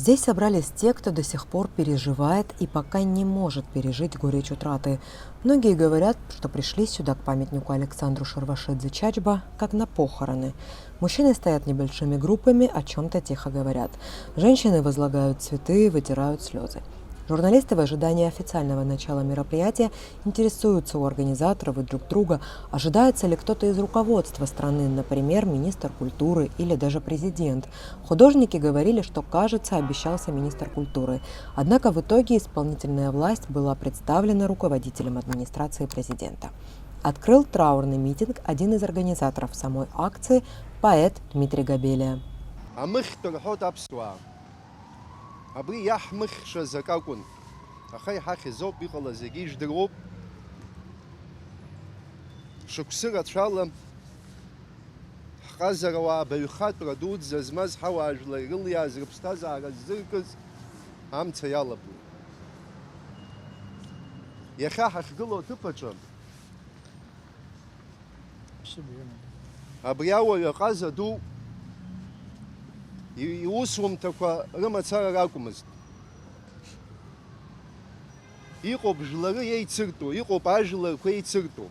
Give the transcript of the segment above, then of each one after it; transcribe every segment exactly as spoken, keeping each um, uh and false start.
Здесь собрались те, кто до сих пор переживает и пока не может пережить горечь утраты. Многие говорят, что пришли сюда к памятнику Александру Шервашидзе Чачба как на похороны. Мужчины стоят небольшими группами, о чем-то тихо говорят. Женщины возлагают цветы, вытирают слезы. Журналисты в ожидании официального начала мероприятия интересуются у организаторов и друг друга, ожидается ли кто-то из руководства страны, например, министр культуры или даже президент. Художники говорили, что, кажется, обещался министр культуры. Однако в итоге исполнительная власть была представлена руководителем администрации президента. Открыл траурный митинг один из организаторов самой акции, поэт Дмитрий Габелия. Амыхьтә рҳәоит аԥсуаа. Абри иаҳмыхьшаз акы акәын. Аха иҳахьыз ауп, иҟалаз зегьы ижәдыруоуп. Шықәсы рацәала ҳҟазара ауаа абаҩхатәра дуӡӡа змаз ҳауаажәлар ирылиааз рыԥсҭазаара ззыркыз амца иалаблит. Иахьа ҳахьгылоу аҭыԥ аҿы абри ауаҩы аҟаза ду и-, иусумҭақәа рымацара ракәмызт. Иҟоуп жәлары еицыртәу, иҟоуп ажәларқәа еицыртәу.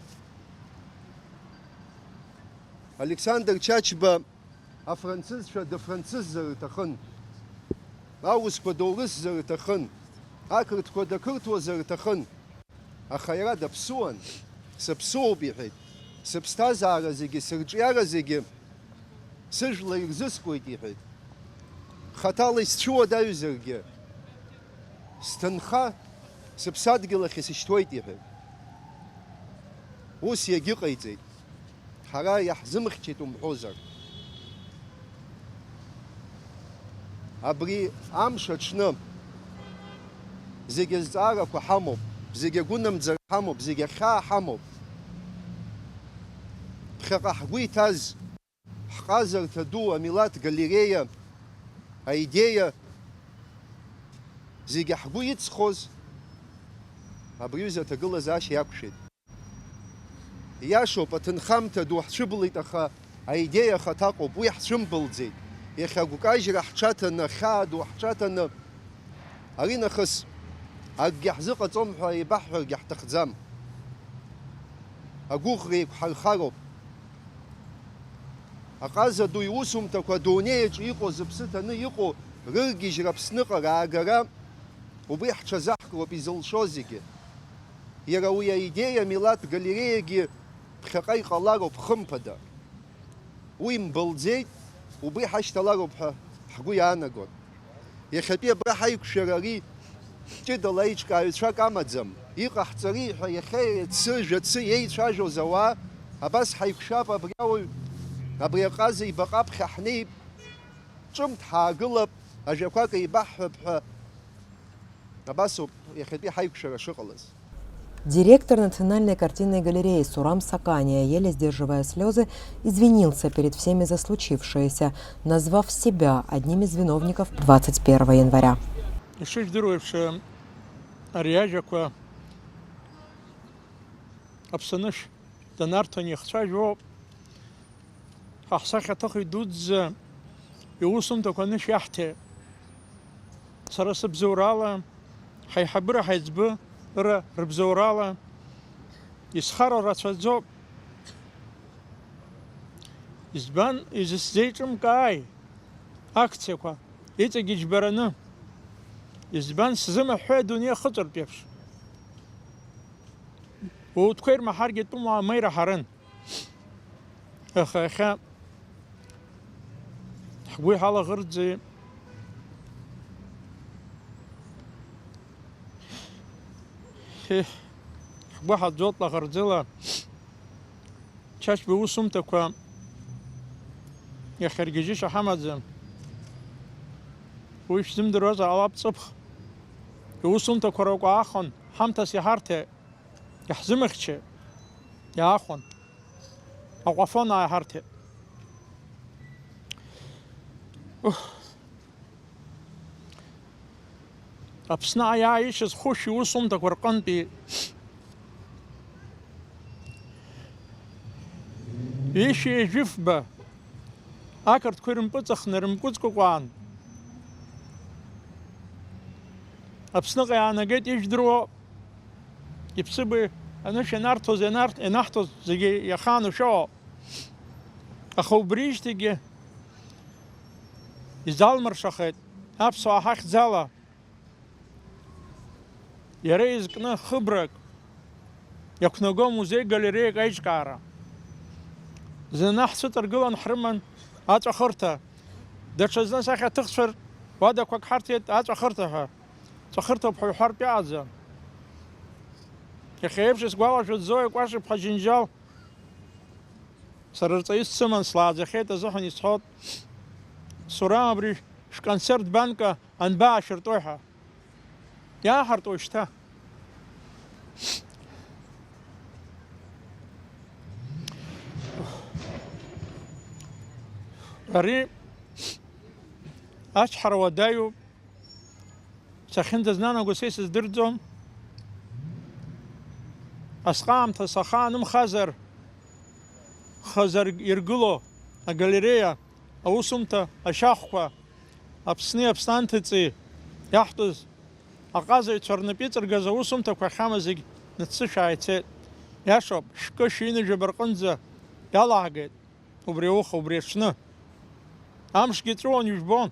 Александр Чачба афранцызцәа дыфранцыззар рҭахын, аурысқәа доурысзар рҭахын, ақырҭқәа дақырҭуазар рҭахын. Аха иара даԥсуан, сыԥсуоуп, иҳәеит, сыԥсҭазаара зегьы, сырҿиара зегьы сыжәла ирзыскуеит, иҳәеит. Хаҭала исцәуадаҩзаргьы, сҭынха сыԥсадгьыл ахь исышьҭуеит, иҳәеит. Ус иагьыҟаиҵеит. Ҳара иаҳзымхьчеит умҳәозар. Абри амш аҽны зегьы азҵаарақәа ҳамоуп, зегьы агәынамӡара ҳамоуп, зегьы ахьаа ҳамоуп. Ԥхьаҟа ҳгәы иҭаз ҳҟазарҭа ду, амилаҭ галереиа, аидеиа, зегьы ҳгәы иҵхоз абри аҩыза аҭагылазаашьа иақәшәеит. Иашоуп, аҭынхамҭа ду ҳцәыблит, аха аидеиа ахаҭа ыҟоуп, уи ҳцәымбылӡеит. Иахьа агәкажьра ҳҽаҭаны, ахьаа ду ҳҽаҭаны, ари нахыс акгьы ҳзыҟаҵом ҳәа еибаҳҳәаргьы ҳҭахӡам. Агәыӷра еиқәҳархароуп. Аҟаза ду иусумҭақәа адунеи аҿы иҟоу, зыԥсы ҭаны иҟоу рыргьежьра Аԥсныҟа раагара, убри ҳҽазаҳкроуп изылшо зегьы. Иара уи аидеиа амилаҭ галереиагьы ԥхьаҟа иҟалароуп, хымԥада. Уи мбылӡеит, убри ҳашьҭалароуп ҳәа ҳгәы иаанагон. Иахьатәи абра ҳаиқәшәара ари ҷыдала аиҿкааҩцәак амаӡам. Иҟаҳҵари ҳәа иахьа иацы, жәацы еицәажәоз ауаа, абас ҳаиқәшәап, абри ауаҩ, абри аҟаза ибаҟа аԥхьа ҳнеип, ҿымҭ ҳаагылап, ажәақәак еибаҳҳәап ҳәа. Абасоуп иахьатәи ҳаиқәшәара шыҟалаз. Директор Национальной картинной галереи Сурам Сакания, еле сдерживая слезы, извинился перед всеми за случившееся, назвав себя одним из виновников двадцать первого января. Ишыжәдыруа еиԥш, ари ажәақәа Аԥсанышә данарҭон ихцәажәо, ҳа ҳсахьаҭыхҩы дуӡӡа иусумҭақәа анышә иаҳҭеит. Сара сыбзоурала, ҳаиҳабыра ҳаиҵбы ра рыбзоурала исхароу рацәаӡоуп. Избан изысзеиҿымкааи акциақәа, иҵегь иџьбараны? Избан сзымаҳәҳәеи адунеи ахыҵыртә еиԥш? Уаутәқәа ирмаҳаргьы тәымуаа ма ираҳарын. Аха иахьа ҳгәы иҳалаӷырӡи, ҳгәы ҳаӡоит лаӷырӡыла. Чачба иусумҭақәа иахьаргьежьышьа ҳамаӡам. Уи шәзымдыруазар ҟалап, ҵыԥх. Иусумҭақәа ракәы аахон, ҳамҭас иҳарҭеит. Иаҳзымыхьчеит, иаахәан. Аҟәафон ааиҳарҭеит. Ух. Аԥсны аиааишьаз хәышә иусумҭақәа рҟынтәи ҩышәи жәыфба ақырҭқәа ирымпыҵахны, рымпыҵкәакәаан, Аԥсныҟа иаанагеит, ижәдыруоу, иԥсыбаҩ анышә ианарҭоз, ианарҭ-, ианаҳҭоз зегьы иахаану шәоуп. Аха убрижьҭеигьы изалмыршахеит аԥсуаа ҳахьӡала. Иара изкны хыбрак иақәнаго музеи-галереиак аиҿкаара. Зны ҳцәыҵаргылан ҳрыман аҵәахырҭа. Даҽазны асахьаҭыхцәа руадақәак ҳарҭеит аҵәахырҭа ҳәа. Ҵәахырҭоуп ҳәа уҳәартә иҟаӡам. Иахьа еиԥш исгәалашәоит Зоиа Кәаши-ԥҳа Џьынџьал. Сара рҵаҩыс дсыман, слааӡахьеит азыҳәан исҳәот. Сурам абри шәконсерв банка анбаашәыртәои ҳәа. Иааҳартуеи шьҭа? Ари ачҳара уадаҩуп. Сахьынӡазнанаго са исыздырӡом. Асҟаамҭа сахаанымхазар, хазар иргыло агалереиа, аусумҭа ашьахәқәа, Аԥсни Аԥсны анҭыҵи иаҳтәыз аҟазаҩцәа рнапы иҵыргаз аусумҭақәа ахьамаз зегь ныццышәаа ицеит. Иашоуп, шәкы шәҩынҩажәаба рҟынӡа иалаагеит. Убри ауха, убри аҽны. Амшгьы ҵәыуон, ижәбон.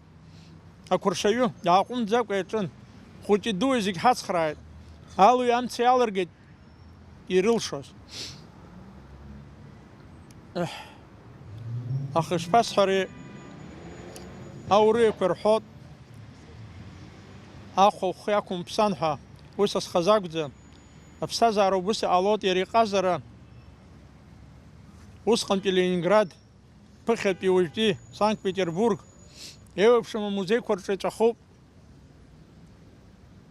Ақәыршаҩы иааҟәымҵӡакәа иаҿын. Хәыҷи дуи зегь ҳацхрааит. Алуи амца иалыргеит ирылшоз. Еҳ, аха ишԥасҳәари, аурыҩақәа ирҳәот, ахәа ухы иақәымԥсан ҳәа, уи са схазы акәӡам. Аԥсҭазаара убыс иҟалоит, иара иҟазара. Усҟантәи Ленинград, ԥыхьатәи уажәтәи Санкт-Петербург еиуеиԥшым амузеиқәа рҿы иҵәахуп.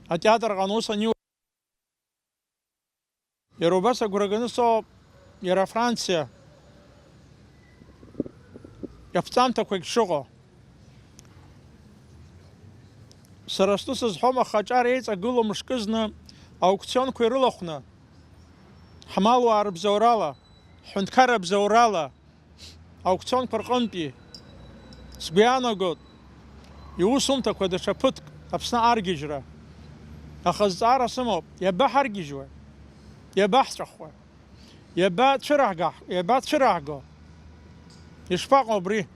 Атеатр аҟны ус аниу-, иара убас агәра ганы соуп иара Франциа иаԥҵамҭақәагь шыҟоу. Сара стәы сызҳәом, аха аҿар еиҵагылоу мышкызны аукционқәа ирылахәны, ҳмалуаа рыбзоурала, ҳҳәынҭқарра бзоурала, аукционқәа рҟынтәи, сгәы иаанагоит, иусумҭақәа даҽа ԥыҭк Аԥсны аргьежьра. Аха зҵаара сымоуп, иабаҳаргьежьуа, иабаҳҵәахуа, иабацәыраҳга-, иабацәыраҳго? Ишԥаҟоу абри?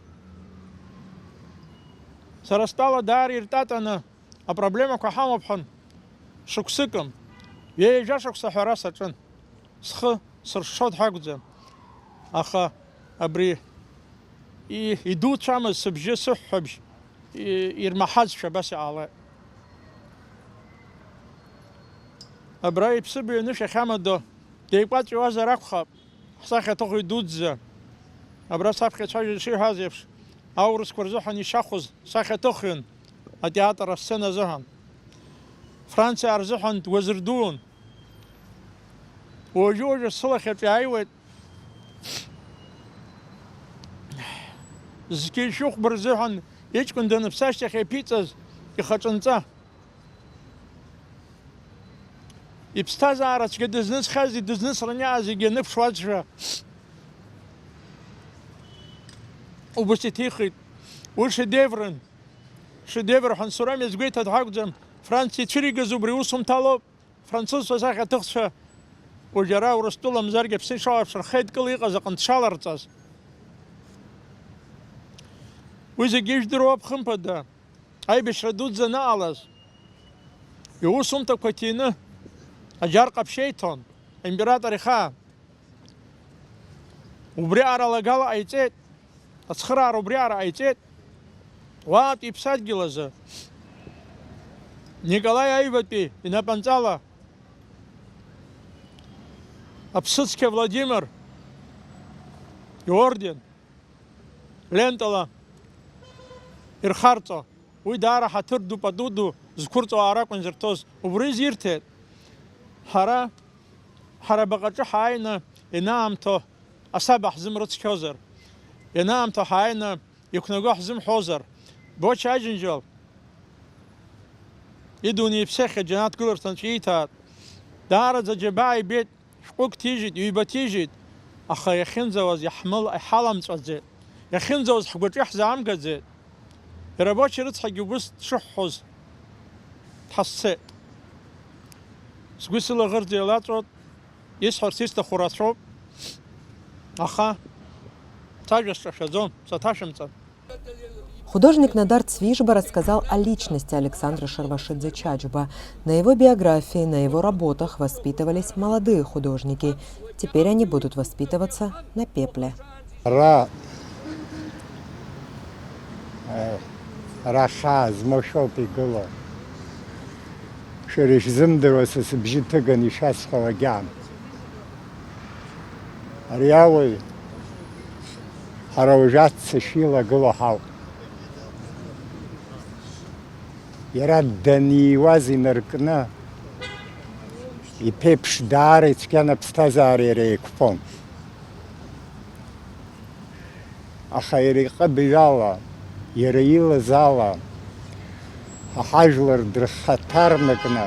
Сара стәала даара иртатаны апроблемақәа ҳамоуп ҳәа шықәсыкым, ҩажәа шықәса ҳәара саҿын. Схы сыршшо дҳәа акәӡам. Аха абри и-, идуцәамыз сыбжьы сыҳәҳәабжь и-, ирмаҳазшәа абас иҟалеит. Абра иԥсыбаҩ анышә ахьамадо деикәаҵәиуазар акәхап, ҳсахьаҭыхҩы дуӡӡа. Абра саԥхьа ицәажәо шиҳәаз еиԥш, аурысқәа рзыҳәан ишьахәыз сахьаҭыхҩын, атеатр асцена азыҳәан. Франциаа рзыҳәан дуазырдуун. Уажәы-уажәы сылахьаҿ иааиуеит зқьи шәыхәба рзыҳәан иҷкәын даныԥсы ашьҭахь иаԥиҵаз ихаҿынҵа. Иԥсҭазаара цәгьа дызныҵхьази дызныҵран иааз зегьы аныԥшуазшәа, убас иҭихит. Уи шедеврын. Шедевр ҳәа ансурам иазгәеиҭаз ҳакәӡам, Франциа ицәыригаз убри усумҭалоуп. Французцәа сахьаҭыхцәа уажә ара Урыстәыла мзаргьы Аԥсны ишалаԥш рхеидкыла иҟаз аҟынтә шаларҵаз. Уи зегьы ижәдыруа, хымԥада, аибашьра дуӡӡа анаҟалаз, иусумҭақәа ҭины аџьар ҟаԥшьеиҭон аимператор ихаан. Убри аҟара алагала ҟаиҵеит, ацхыраара убри аҟара ҟаиҵеит. Уаатәи иԥсадгьыл азы Николаи Аҩбатәи инапынҵала Аԥсыцқьа Владимир иорден лентала ирхарҵо, уи даара ҳаҭыр ду, пату ду зқәырҵо аара акәын зырҭоз, убри изирҭеит. Ҳара, ҳара баҟаҿы ҳааины ианаамҭоу асаба ҳзымрыцқьозар, ианаамҭоу ҳааины иқәнаго ҳзымҳәозар, Боча Аџьынџьал идунеи иԥсахьа џьанаҭ гыларҭа анцәа ииҭааит. Даараӡа џьабаа ибеит, шәҟәык ҭижьит, ҩба ҭижьит, аха иахьынӡауаз иаҳмыл-, иҳаламҵәаӡеит, иахьынӡауаз ҳгәаҿы иаҳзаамгаӡеит. Иара Боча рыцҳагьы убыс дшыҳәҳәоз дҳазцеит. Сгәы сылаӷырӡ еилаҵәоит, исҳәарц исҭаху рацәоуп, аха сажәа сҿашәаӡом, саҭашәымҵан. Художник Надар Цвижба рассказал о личности Александра Шарвашидзе-Чачба. На его биографии, на его работах воспитывались молодые художники. Теперь они будут воспитываться на пепле. Ара, ара хьаа змоу шәоуп игылоу. Шәара ишәзымдыруа са сыбжьы ҭыганы ишәасҳәауа агьаам. Ари ауаҩ ҳара уажә аццышә илагылоу ҳауп. Иара даниуаз инаркны, иԥеиԥш даара ицәгьан аԥсҭазаара иара еиқәԥон. Аха иара иҟыбаҩ ала, иара илаз ала, ҳа ҳажәлар дырхаҭарнакны,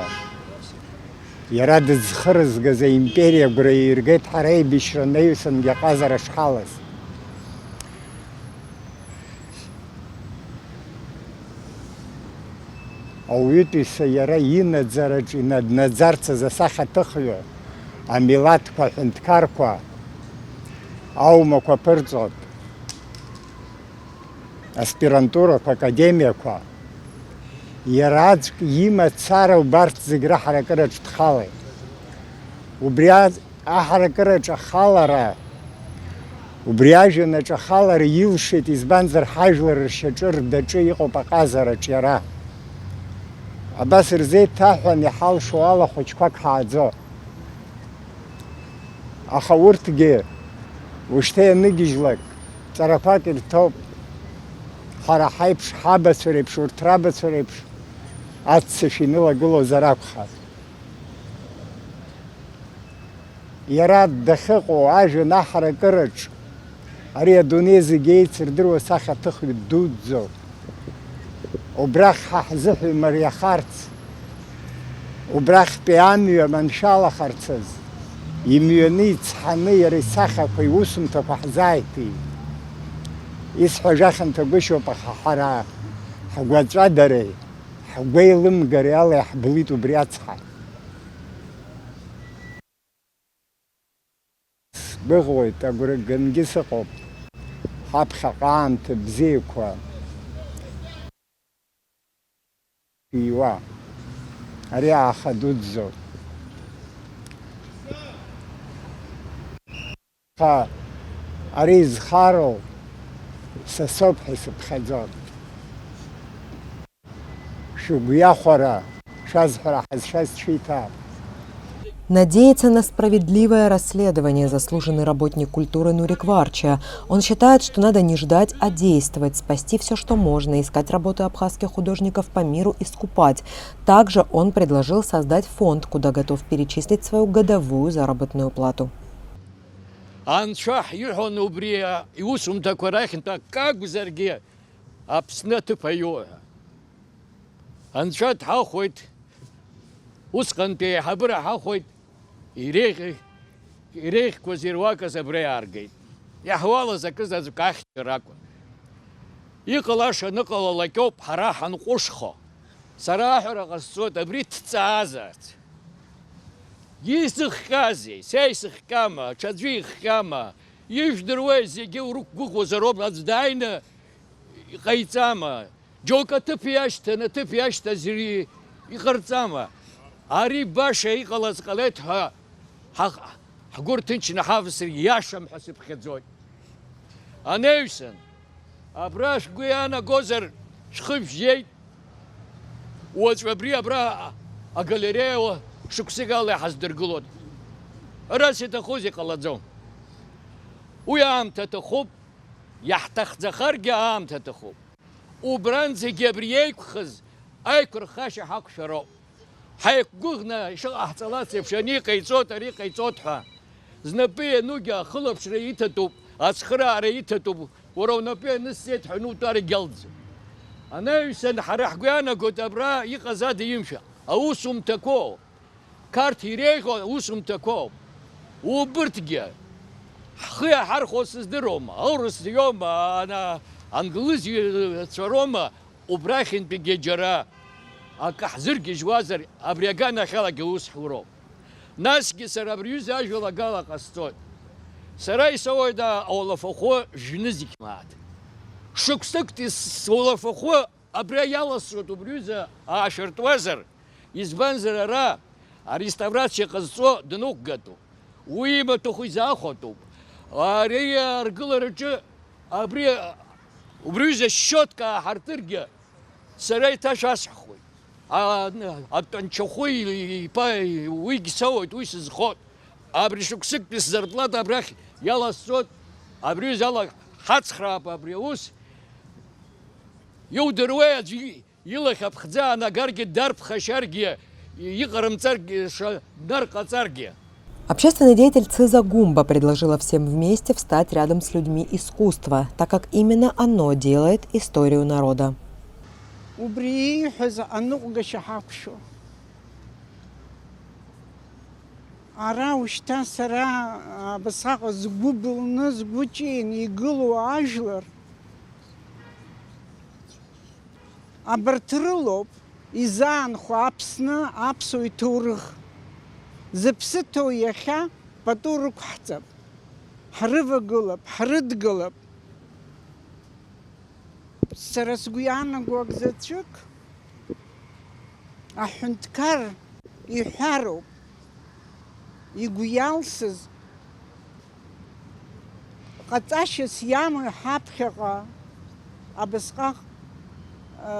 иара дызхырызгаз аимпериа агәра ииргеит ҳара аибашьра анаҩсангьы аҟазара шҳалаз. Ауаҩытәыҩса иара инаӡараҿ инаднаӡарц азы асахьаҭыхҩы, амилаҭқәа, аҳәынҭқарқәа аумақәа ԥырҵәоит, аспирантурақәа, академиақәа, иара аӡәк имацара убарҭ зегь раҳаракыраҿ дхалеит. Убри аҳаракыраҿ ахалара, убри ажәҩанаҿ ахалара илшеит, избанзар, ҳажәлар ршьаҿы, рдаҿы иҟоуп аҟазараҿ иара. Абас рзеиҭаҳәан иҳалшо ала хәыҷқәак ҳааӡо. Аха урҭгьы ушьҭа ианыгьежьлак, ҵарақәак ирҭоуп. Ҳара ҳаиԥш, ҳабацәа реиԥш, урҭ рабацәа реиԥш аццышә инылагылозар акәхап. Иара дахьыҟоу ажәҩан аҳаракыраҿ, ари адунеи зегь еицырдыруа сахьаҭыхҩы дуӡӡоуп. Убрахь ҳа ҳзыҳәа имариахарц, убрахьтәи амҩа маншәалахарц азы, имҩаны, ицҳаны иара исахьақәа, иусумҭақәа ҳзааиҭеит. Исҳәо жәахьанҭагәышьоуп, аха ҳара ҳгәаҵәадареи ҳгәеилымгареи ала иаҳблит убри ацҳа. Сгәыӷуеит, агәра гангьы сыҟоуп, ҳаԥхьаҟа аамҭа бзиақәа шәиуа, ари ааха дуӡӡоуп. Аха ари изхароу са соуп ҳәа исыԥхьаӡон. Шәыгәҩахәара шәазҳәара ҳазшаз шәиҭап. Надеяться на справедливое расследование заслуженный работник культуры Нурик Варча. Он считает, что надо не ждать, а действовать, спасти все, что можно, искать работы абхазских художников по миру и скупать. Также он предложил создать фонд, куда готов перечислить свою годовую заработную плату. Анцәа ҳиҳәон убри иусумҭақәа рахьынтә акы акәзаргьы Аԥсны аҭыԥ аиуҳәа. Анцәа дҳахәоит, усҟантәи аиҳабыра ҳахәоит, иреиӷь-, иреиӷьқәаз ируакыз абра иааргеит. Иаҳуалыз акы заҵәык ахьчара акәын. Иҟалаша аныҟалалак ауп ҳара ҳанҟәышхо. Сара аҳәара ҟасҵоит, абри дҵаазарц. Исыхҟьазеи? Са исыхҟьама? Аҽаӡәы ихҟьама? Ижәдыруеи, зегьы урықәгәыӷуазароуп, аӡә дааины иҟаиҵама? Џьоук аҭыԥ иашьҭан, аҭыԥ иашьҭаз ири-, иҟарҵама? Ари баша иҟалаз ҟалеит ҳәа ҳаҟ-, ҳгәы рҭынчны ҳавсыр иашам ҳәа сыԥхьаӡоит. Анаҩсан, абра шәгәы иаанагозар, шәхы жәжьеит. Уаҵәы абри абра агалереиа шықәсык ала иҳаздыргылоит. Ара сиҭахузеи ҟалаӡом. Уи аамҭа аҭахуп, иаҳҭахӡахаргьы аамҭа аҭахуп. Убранӡагьы абри еиқәхаз аиқәырхашьа ҳақәшәароуп. Ҳаиқәгәыӷны ишыҟаҳҵалац еиԥш, ани ҟаиҵоит, ари ҟаиҵоит ҳәа. Знапы ианугьы ахылаԥшра иҭатәуп, ацхыраара иҭатәуп, уара унапы ианысҵеит ҳәа анутәарагь алӡом. Анаҩсан ҳара ҳгәы иаанагоит абра иҟаз ада имшәа. Аусумҭақәоу, Қарҭ иреиӷьу аусумҭақәоуп. Убырҭгьы ҳхы иаҳархәо сыздыруам, аурыс иоума, ана-, англызцәа роума, убрахьынтәигьы џьара акы ҳзыргьежьуазар, абри аганахьалагьы ус ҳуроуп. Насгьы сара абри аҩыза ажәалагала ҟасҵоит. Сара исоуеит аулафахәы жәны зегь мааҭ. Шықәсыктәи сулафахәы абра иаласҵоит убри аҩыза аашәыртуазар, избанзар ара ареставрациа ҟазҵо дныҟәгатәуп. Уи имаҭәахә изаахәатәуп. Ари аргылараҿы абри убри аҩыза счиотка ааҳартыргьы, сара еиҭа шәасҳәахуеит. А, атәанчахәы иԥа уигь соуеит, уи сызхоит. Абри шықәсыктәи сзарплата абрахь иаласҵоит, абри аҩыза ала ҳацхраап абри аус. Иудыруеи аӡәы илахь аԥхӡы аанагаргьы, дарԥхашьаргьы, иҟарымҵаргьы, ша-, нарҟаҵаргьы. Общественный деятель Циза Гумба предложила всем вместе встать рядом с людьми искусства, так как именно оно делает историю народа. Убри ииҳәаз аныҟәгашьа ҳақәшәо. Ара ушьҭа сара абасҟаҟа згәы былны, згәы ҷыйны игылоу ажәлар, абарҭ рылоуп изаанхо Аԥсны аԥсуа иҭоурых. Зыԥсы ҭоу иахьа пату рықәҳҵап, ҳрывагылап, ҳрыдгылап. Сара сгәы иаанаго акзаҵәык аҳәынҭқар иҳәароуп, игәы иалсыз, ҟаҵашьас иамоу ҳаԥхьаҟа абасҟак, а,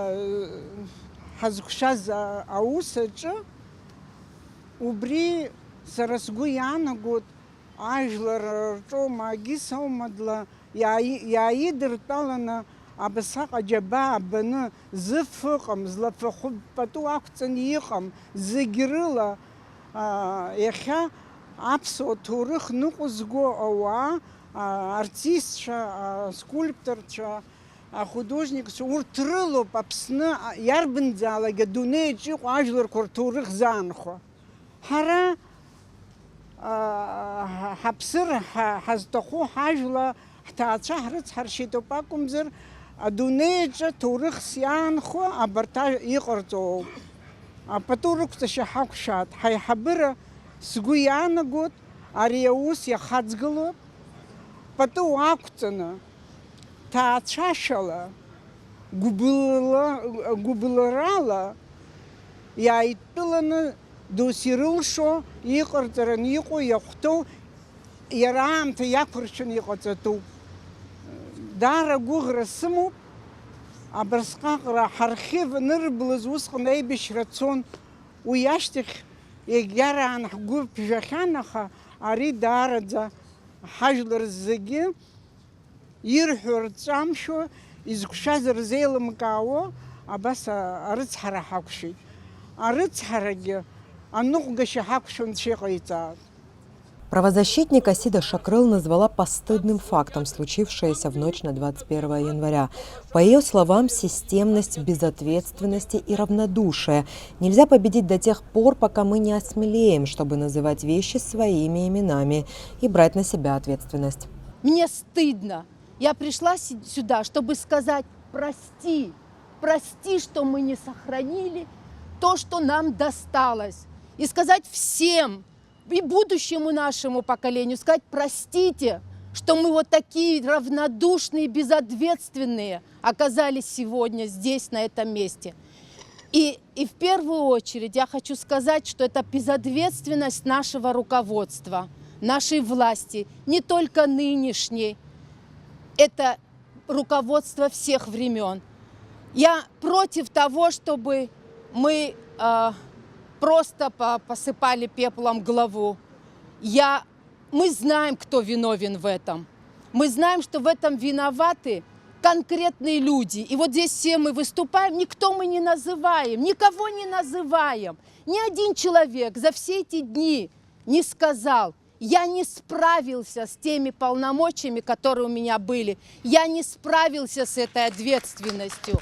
ҳазықәшәаз, а, аус аҿы, убри сара сгәы иаанагоит, ажәлар рҿоума, агьыс аума дла-, иааи-, иааидыртәаланы абасҟак аџьабаа баны, зыф ыҟам, злафахәы пату ақәҵаны иҟам, зегь рыла, аа, иахьа аԥсуа ҭоурых ныҟәызго ауаа, аа, артистцәа, аа, скульпторцәа, ахудожникцәа, урҭ рылоуп Аԥсны, а, иарбанзаалак адунеиаҿ иҟоу ажәларқәа рҭоурых заанхо. Ҳара, аа, ҳа-, ҳаԥсыр ҳа-, ҳазҭаху ҳажәла, ҳҭаацәа ҳрыцҳаршьеит ауп акәымзар, адунеи аҿы ҭоурыхс иаанхо абарҭ ажә-, иҟарҵо ауп. Апату рықәҵашьа ҳақәшәааит, ҳаиҳабыра сгәы иаанагоит, ари аус иахаҵгылоуп, пату ақәҵаны, ҭаацәашьала, гәыбылра-, гәыбылрала иааидтәыланы досу ирылшо, иҟарҵараны иҟоу, иахәҭоу, иара аамҭа иақәыршәаны иҟаҵатәуп. Даара агәыӷра сымоуп, абасҟак ҳархив анырблыз усҟан аибашьра цон, уи ашьҭахь егьараан ҳгәы ԥжәахьан, аха ари даараӡа ҳажәлар зегьы ирҳәо рҵамшәо, изықәшәаз рзеилымкаауа, абас а-, арыцҳара ҳақәшәеит. Арыцҳарагьы аныҟәгашьа ҳақәшәо Анцәа иҟаиҵааит. Правозащитник Асида Шакрыл назвала постыдным фактом случившееся в ночь на двадцать первое января. По её словам, системность, безответственность и равнодушие нельзя победить до тех пор, пока мы не осмелеем, чтобы называть вещи своими именами и брать на себя ответственность. Мне стыдно. Я пришла си-, сюда, чтобы сказать: прости, прости, что мы не сохранили то, что нам досталось. И сказать всем, и будущему нашему поколению, сказать: простите, что мы вот такие равнодушные, безответственные оказались сегодня здесь, на этом месте. И, и в первую очередь я хочу сказать, что это безответственность нашего руководства, нашей власти, не только нынешней. Это руководство всех времён. Я против того, чтобы мы, э, просто по-, посыпали пеплом главу. Я, мы знаем, кто виновен в этом. Мы знаем, что в этом виноваты конкретные люди. И вот здесь все мы выступаем, никто мы не называем, никого не называем. Ни один человек за все эти дни не сказал: «Я не справился с теми полномочиями, которые у меня были. Я не справился с этой ответственностью».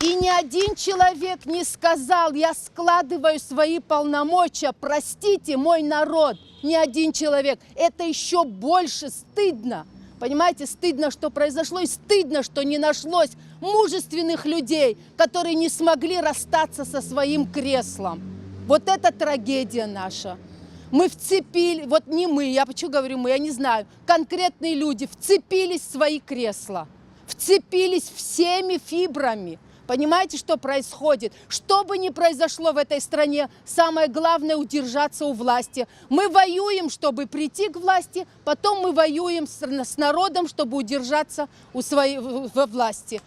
И ни один человек не сказал: «Я складываю свои полномочия, простите, мой народ». Ни один человек. Это ещё больше стыдно. Понимаете, стыдно, что произошло, и стыдно, что не нашлось мужественных людей, которые не смогли расстаться со своим креслом. Вот это трагедия наша. Мы вцепили, вот не мы, я почему говорю мы, я не знаю, конкретные люди вцепились в свои кресла, вцепились всеми фибрами. Понимаете, что происходит? Что бы ни произошло в этой стране, самое главное удержаться у власти. Мы воюем, чтобы прийти к власти, потом мы воюем с, с народом, чтобы удержаться у своей, во власти.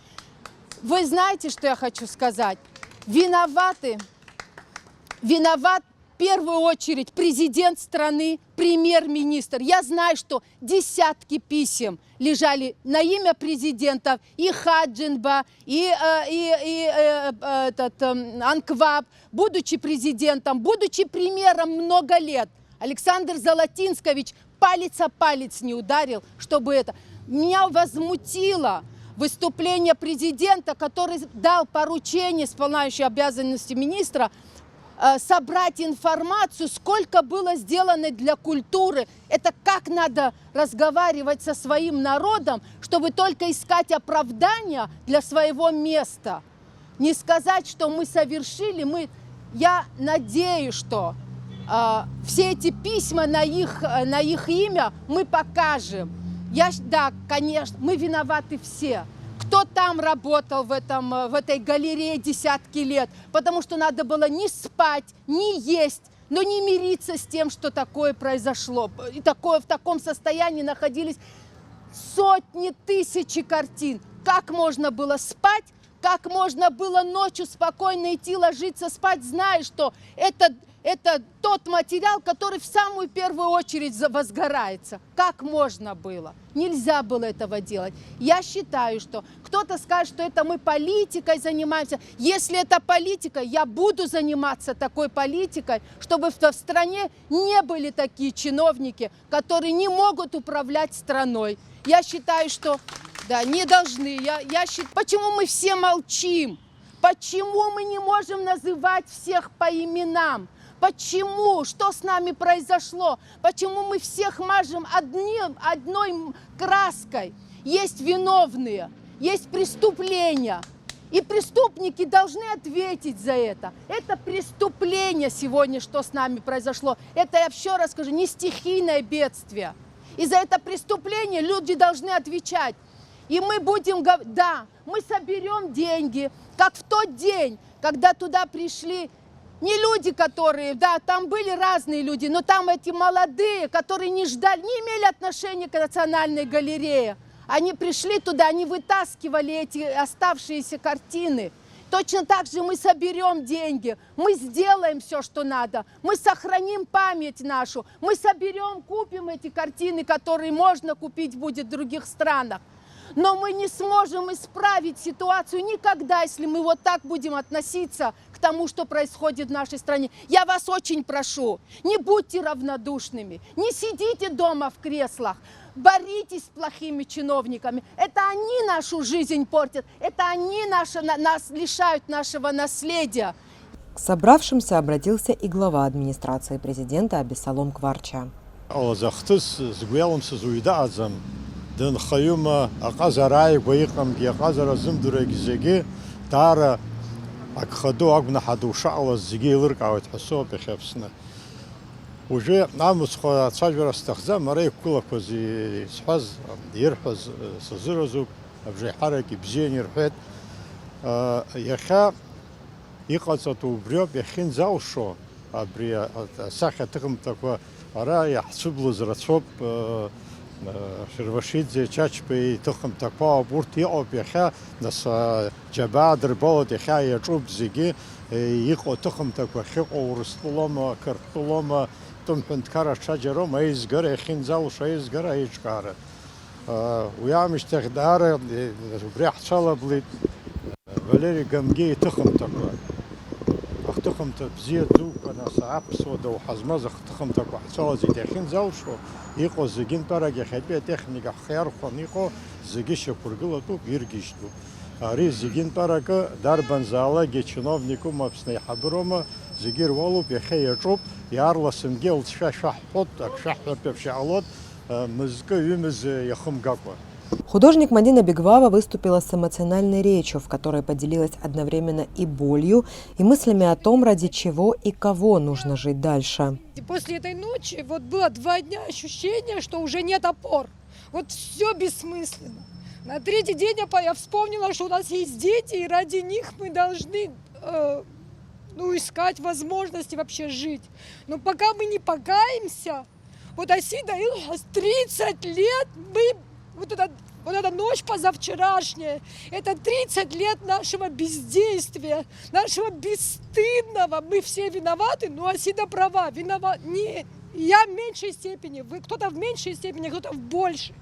Вы знаете, что я хочу сказать? Виноваты, виноват в первую очередь президент страны, премьер-министр. Я знаю, что десятки писем лежали на имя президентов и Хаджинба, и, э, и, и, э, э, этот, эм, Анкваб, будучи президентом, будучи премьером много лет, Александр Золотинскович палец о палец не ударил, чтобы это. Меня возмутило выступление президента, который дал поручение, исполняющей обязанности министра, э, собрать информацию, сколько было сделано для культуры. Это как надо разговаривать со своим народом, чтобы только искать оправдания для своего места. Не сказать, что мы совершили, мы, я надеюсь, что, а, все эти письма на их, э, на их имя мы покажем. Я щ-, да, конечно, мы виноваты все. Кто там работал в этом, э, в этой галерее десятки лет, потому что надо было не спать, не есть, но не мириться с тем, что такое произошло. И такое, в таком состоянии находились сотни тысяч картин. Как можно было спать, как можно было ночью спокойно идти ложиться спать, зная, что это, это тот материал, который в самую первую очередь за-, возгорается? Как можно было? Нельзя было этого делать. Я считаю, что кто-то скажет, что это мы политикой занимаемся. Если это политика, я буду заниматься такой политикой, чтобы в, в стране не были такие чиновники, которые не могут управлять страной. Я считаю, что, да, не должны. Я, я счит-, почему мы все молчим? Почему мы не можем называть всех по именам? Почему? Что с нами произошло? Почему мы всех мажем одним, одной м-, краской? Есть виновные, есть преступления. И преступники должны ответить за это. Это преступление сегодня, что с нами произошло. Это, я еще раз скажу, не стихийное бедствие. И за это преступление люди должны отвечать. И мы будем гов-, да, мы соберем деньги, как в тот день, когда туда пришли не люди, которые, да, там были разные люди, но там эти молодые, которые не ждали, не имели отношения к Национальной галерее. Они пришли туда, они вытаскивали эти оставшиеся картины. Точно так же мы соберем деньги, мы сделаем все, что надо, мы сохраним память нашу, мы соберем, купим эти картины, которые можно купить будет в других странах. Но мы не сможем исправить ситуацию никогда, если мы вот так будем относиться к тому, что происходит в нашей стране. Я вас очень прошу, не будьте равнодушными, не сидите дома в креслах, боритесь с плохими чиновниками. Это они нашу жизнь портят, это они наше, на-, нас лишают нашего наследия. К собравшимся обратился и глава администрации президента Абессалом Кварча. Ҟалаз ахҭыс згәы иалымсыз уаҩ дыҟаӡам. Дынхаҩума, аҟазара ааигәа иҟамгьы, аҟазара зымдыррагьы зегьы даара агхаду, агәнаҳа ду шаҟалаз зегьы еилыркаауеит ҳәа соуп иахьа Аԥсны. Уажәы амыцхә ацәажәара сҭахӡам, ара иқәгылақәаз исҳәаз, ирҳәаз сазыразуп, абжеиҳарак ибзиан ирҳәеит. Иахьа иҟаҵатәу убриоуп, иахьынӡалшо, абри асахьа аҭыхымҭақәа ара иаҳцәыблыз рацәоуп, Шервашиӡе, Чачба иҭыхымҭақәа ауп, урҭ иҟоуп иахьа, нас, џьабаа дырбалоит, иахьа иаҿуп зегьы, иҟоу аҭыхымҭақәа ахьыҟоу Урыстәылоума, Қырҭтәылоума, тәым ҳәынҭқарра ҽаџьароума, аизгара иахьынӡалшо аизгара аиҿкаара. Уи аамышьҭахь даара убри ҳцәалаблит Валери Гамгиа иҭыхымҭақәа. Ахҭыхымҭа бзиа дуқәа, нас, аԥсуа доуҳа змаз ахҭыхымҭақәа ҳцәалаӡит, иахьынӡалшо иҟоу зегьынтәарак иахьатәи атехника ҳхы иархәаны иҟоу зегьы шьақәыргылатәуп, иргьежьтәуп. Ари зегьынтәаракы дарбанзаалакгьы чиновникума, Аԥсны аиҳабыроума, зегьы ируалуп, иахьа иаҿуп, иаарласынгьы лҵшәа шәаҳҳәоит, ак шәаҳҳәартә еиԥш иҟалоит, мызкы, ҩымыз иахымгакәа. Художник Мадина Бигвава выступила с эмоциональной речью, в которой поделилась одновременно и болью, и мыслями о том, ради чего и кого нужно жить дальше. И после этой ночи вот было два дня ощущение, что уже нет опор. Вот все бессмысленно. На третий день я, по- я вспомнила, что у нас есть дети, и ради них мы должны э, ну, искать возможности вообще жить. Но пока мы не покаемся, вот Асида Илхас, тридцать лет мы вот эта, вот эта ночь позавчерашняя, это тридцать лет нашего бездействия, нашего бесстыдного, мы все виноваты, но Асида права, виноват не я в меньшей степени, вы кто-то в меньшей степени, кто-то в большей.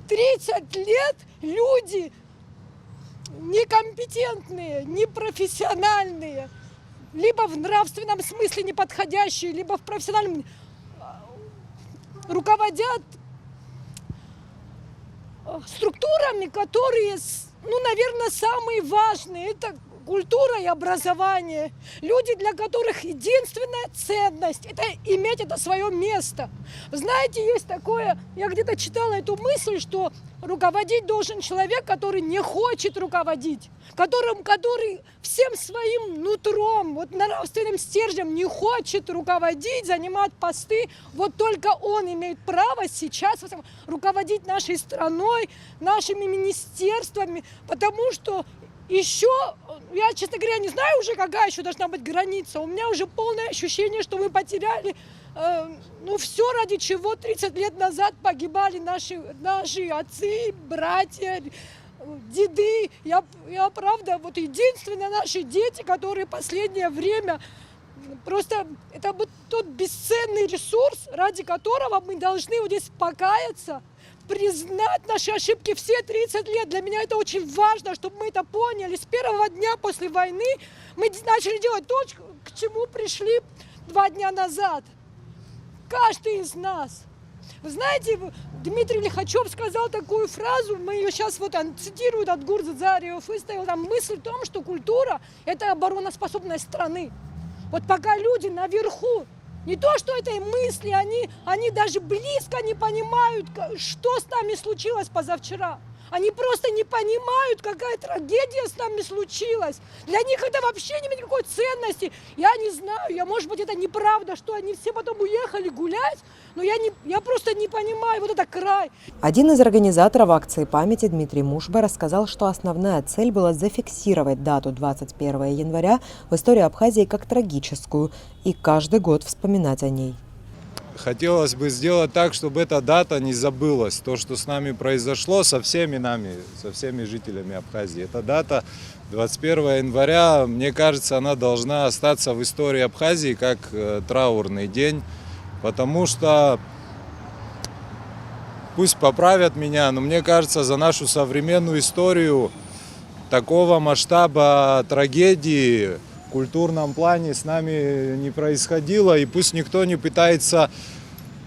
Тридцать лет люди некомпетентные, непрофессиональные, либо в нравственном смысле неподходящие, либо в профессиональном, руководят э, структурами, которые, с- ну, наверное, самые важные. Это культура и образование. Люди, для которых единственная ценность — это иметь это свое место. Знаете, есть такое, я где-то читала эту мысль, что руководить должен человек, который не хочет руководить, которым, который всем своим нутром, вот нравственным стержнем не хочет руководить, занимать посты. Вот только он имеет право сейчас вот руководить нашей страной, нашими министерствами, потому что еще, я, честно говоря, не знаю уже, какая еще должна быть граница. У меня уже полное ощущение, что мы потеряли э, ну, все, ради чего тридцать лет назад погибали наши, наши отцы, братья, деды. Я, я правда, вот единственное, наши дети, которые последнее время, просто это вот тот бесценный ресурс, ради которого мы должны вот здесь покаяться, признать наши ошибки все тридцать лет. Для меня это очень важно, чтобы мы это поняли. С первого дня после войны мы д- начали делать то, ч- к чему пришли два дня назад. Каждый из нас. Вы знаете, в- Дмитрий Лихачев сказал такую фразу, мы ее сейчас вот он цитирует от Гурза Зариев, выставил там мысль в том, что культура — это обороноспособность страны. Вот пока люди наверху, не то что этой мысли, они, они даже близко не понимают, к- что с нами случилось позавчера. Они просто не понимают, какая трагедия с нами случилась. Для них это вообще не имеет никакой ценности. Я не знаю, я, может быть, это неправда, что они все потом уехали гулять, но я, не, я просто не понимаю, вот это край. Один из организаторов акции памяти Дмитрий Мушба рассказал, что основная цель была зафиксировать дату двадцать первое января в истории Абхазии как трагическую и каждый год вспоминать о ней. Хотелось бы сделать так, чтобы эта дата не забылась. То, что с нами произошло, со всеми нами, со всеми жителями Абхазии. Эта дата, двадцать первое января, мне кажется, она должна остаться в истории Абхазии как э, траурный день, потому что, пусть поправят меня, но мне кажется, за нашу современную историю такого масштаба трагедии в культурном плане с нами не происходило, и пусть никто не пытается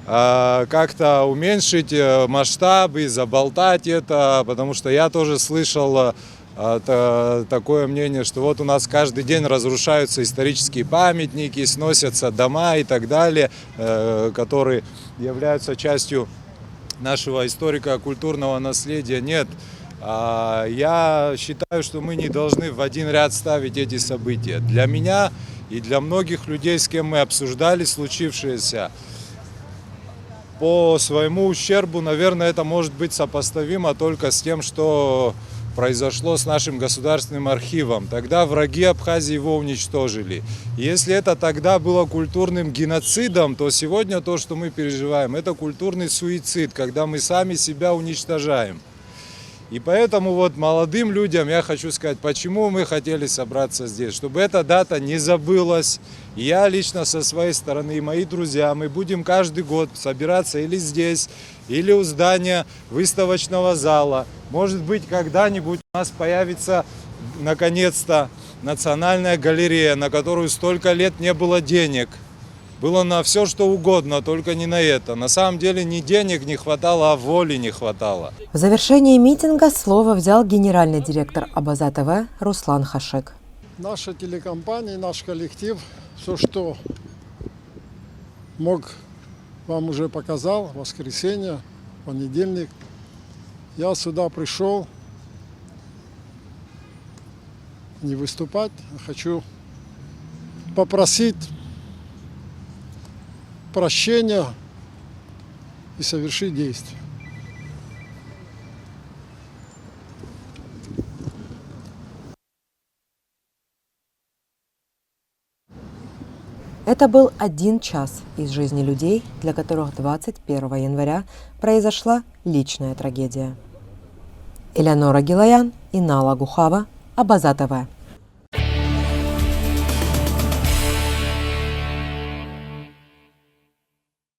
а, как-то уменьшить э, масштаб и заболтать это, потому что я тоже слышал э, а, та- такое мнение, что вот у нас каждый день разрушаются исторические памятники, сносятся дома и так далее, э, которые являются частью нашего историко-культурного наследия. Нет, а, я считаю, что мы не должны в один ряд ставить эти события. Для меня и для многих людей, с кем мы обсуждали случившееся, по своему ущербу, наверное, это может быть сопоставимо только с тем, что произошло с нашим государственным архивом. Тогда враги Абхазии его уничтожили. Если это тогда было культурным геноцидом, то сегодня то, что мы переживаем, это культурный суицид, когда мы сами себя уничтожаем. И поэтому вот молодым людям я хочу сказать, почему мы хотели собраться здесь, чтобы эта дата не забылась. И я лично со своей стороны, и мои друзья, мы будем каждый год собираться или здесь, или у здания выставочного зала. Может быть, когда-нибудь у нас появится наконец-то национальная галерея, на которую столько лет не было денег. Было на все, что угодно, только не на это. На самом деле ни денег не хватало, а воли не хватало. В завершении митинга слово взял генеральный директор Абаза Т В Руслан Хашек. Наша телекомпания, наш коллектив, все, что мог, вам уже показал, воскресенье, понедельник. Я сюда пришел не выступать, а хочу попросить прощения и совершить действие. Это был один час из жизни людей, для которых двадцать первого января произошла личная трагедия. Элеонора Гилаян, Инала Гухава, Абаза ТВ.